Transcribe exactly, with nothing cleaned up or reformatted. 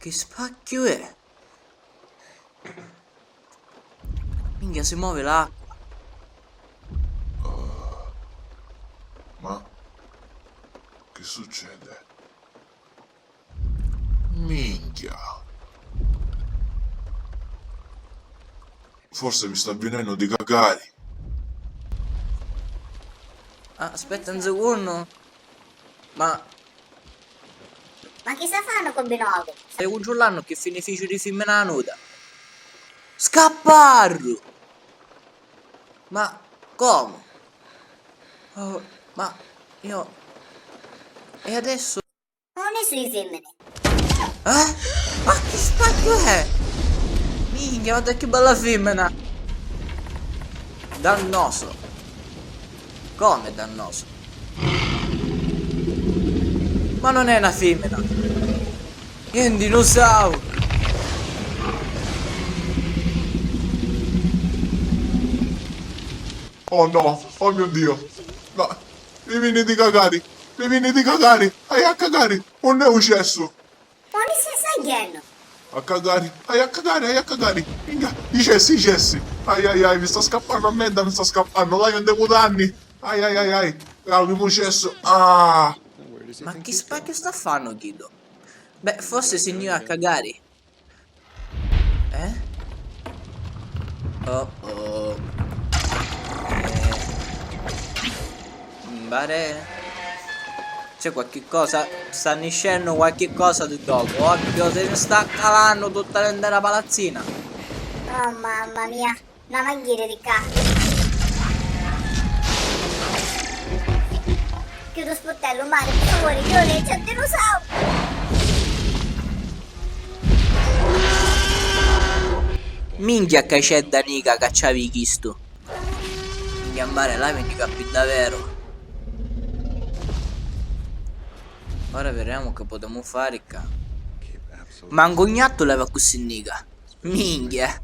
Chi spacchiu è? Minchia, si movi l'acqua. Ma chi succede? Minchia. Forse mi sta vinennu di cacari. Ah, aspetta un secondo. Ma Ma chi sta fannu cu binoculi? Stai cuntrullannu chi fini fici di fimmina nuda? Scapparru! Ma comu? Oh, ma io... E adesso? Unni su i fimmini? Eh? Ma chi spacchiu è? Minchia, guarda che bella femmina! Dannoso! Come dannoso? Ma non è una femmina! È un dinosauro! Oh no, oh mio Dio! Ma mi vini di cacari! Mi vini di cacari! Hai a cacari! Unni è u cessu? Unni si sta jennu? A cacari, hai a cacari, hai a cacari. Minchia, i cessi, i cessi. Ai ai ai, mi sta scappannu a menta, mi sta scappannu. L'haiu nte mutanni. Ai ai ai ai. Lacrimu cessu. Ah. Ma chi spacchiu sta fannu chiddu? Beh, forse si nni a cacari. Eh? Oh oh. Eh. Mi pare c'è qualche cosa, sta niscennu qualche cosa di dopo. Occhio, se ne sta calannu tutta l'intera palazzina. Oh mamma mia, andamu a ghiri di ccà. Chiudi u spurtellu, Mario, pi favuri, io leggi a dinosauru. Minchia cacedda nica ca c'havi chistu. Minchia, mbare, là mi nica pi daveru. Ora vedemu che potemu fari ccà. Mancu un gnattu l'aveva accussì nica. Minchia.